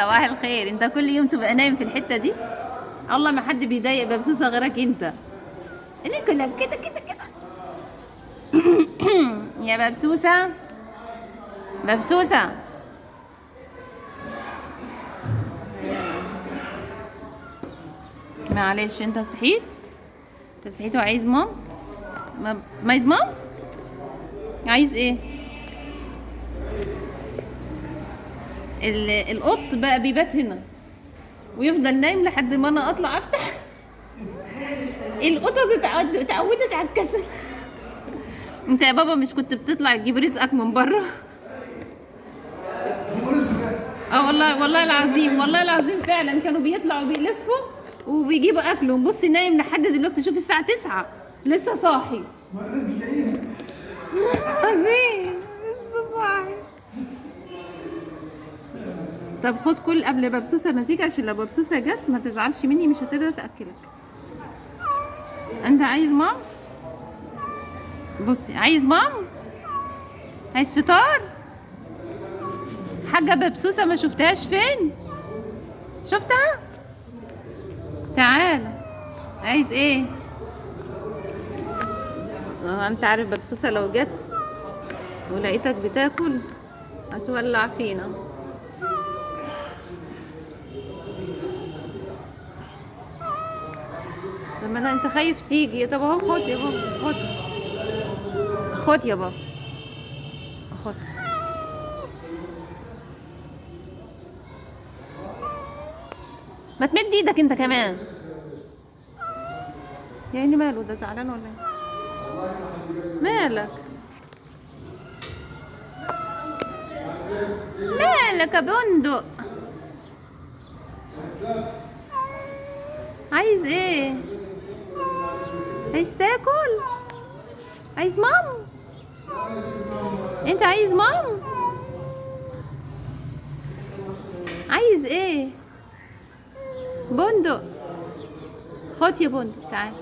صباح الخير. انت كل يوم تبقى نايم في الحتة دي؟ الله ما حد بيضايق ببسوسه غيرك انت. ليه كلك كده كده كده؟ يا ببسوسه، ببسوسه، معلش انت صحيت؟ انت صحيت وعايز مام؟ ما عايز مام؟ عايز ايه؟ القط بقى بيبات هنا ويفضل نايم لحد ما انا اطلع افتح. القطط اتعودت على الكسل. انت يا بابا مش كنت بتطلع تجيب رزقك من بره؟ اه والله، والله العظيم، والله العظيم فعلا كانوا بيطلعوا بيلفوا وبيجيبوا اكلهم. بصي نايم لحد دلوقتي، شوف الساعة 9 لسه صاحي. عظيم لسه صاحي. طب خد كل قبل ببسوسه ما تيجي، عشان لو ببسوسه جت ما تزعلش مني، مش هتقدر تاكلك. انت عايز مام؟ بصي عايز مام؟ عايز فطار؟ حاجة ببسوسه ما شفتهاش فين؟ شفتها؟ تعال، عايز ايه؟ انت عارف ببسوسه لو جت ولقيتك بتاكل هتولع فينا. طب ما انا انت خايف تيجي. طب اهو خد يا بابا، خد خد يا بابا، خد. ما تمد ايدك انت كمان. يا عيني ماله ده، زعلان ولا ايه؟ مالك مالك يا بندق؟ عايز ايه؟ عايز تاكل؟ عايز مام؟ انت عايز مام؟ عايز ايه؟ بندق، خد يا بندق، تعال.